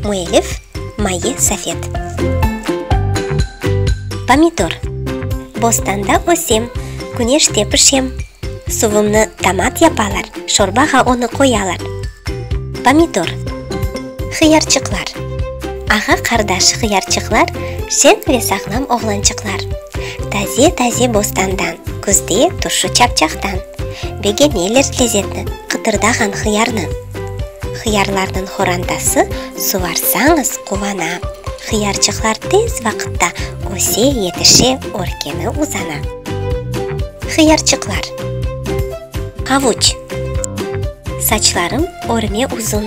Müellif, Maye Safet. Pomidor. Bostanda ösem, küneşte pişem. Suvumnı tomat yapalar, şorbağa onı qoyalar. Pomidor. Hıyarçıqlar. Ağa-qardaş hıyarçıqlar, şeñ ve sağlam oğlançıqlar. Taze-taze bostandan, küzde turşu çapçaqtan. Begeneler lezetni, qıtırdağan hıyarnı. Hıyarlarnıñ horantası suvarsañız quvana. Hıyarçıqlar tez vaqıtta öse, yetişe, örkeni uzana. Hıyarçıqlar. Havuç. Saçlarım örme uzun,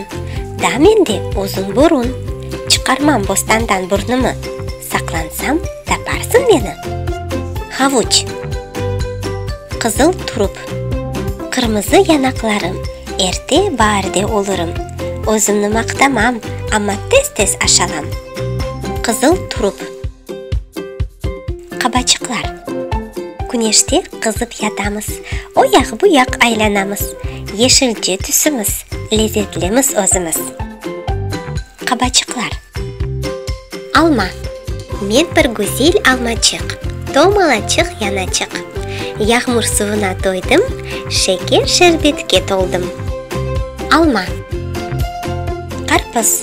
Da mende uzun burun. Çıqarmam bostandan burnumı, Saqlansam, taparsıñ meni. Havuç. Qızıl turup. Qırmızı yanaqlarım, Erte baarde olurım. Özümni maqtamam, Amma tez-tez aşalam. Qızıl turup. Qabaçıqlar. Küneşte qızıp yatamız, O yaq-bu yaq aylanamız. Yeşilce tüsümiz, Lezetlimiz özümiz. Qabaçıqlar. Alma. Men bir güzel almaçıq, Tomalaçıq yanaçıq. Yağmur suvuna toydım, Şeker şerbetke toldım. Alma. Qarpız.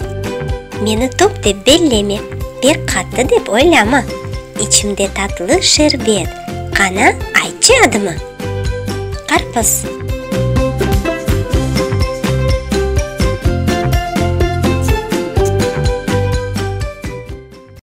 Meni top dep belleme, Pek qattı dep oylama. İçimde tatlı şerbet, Qana, aytçı adımı? Qarpız.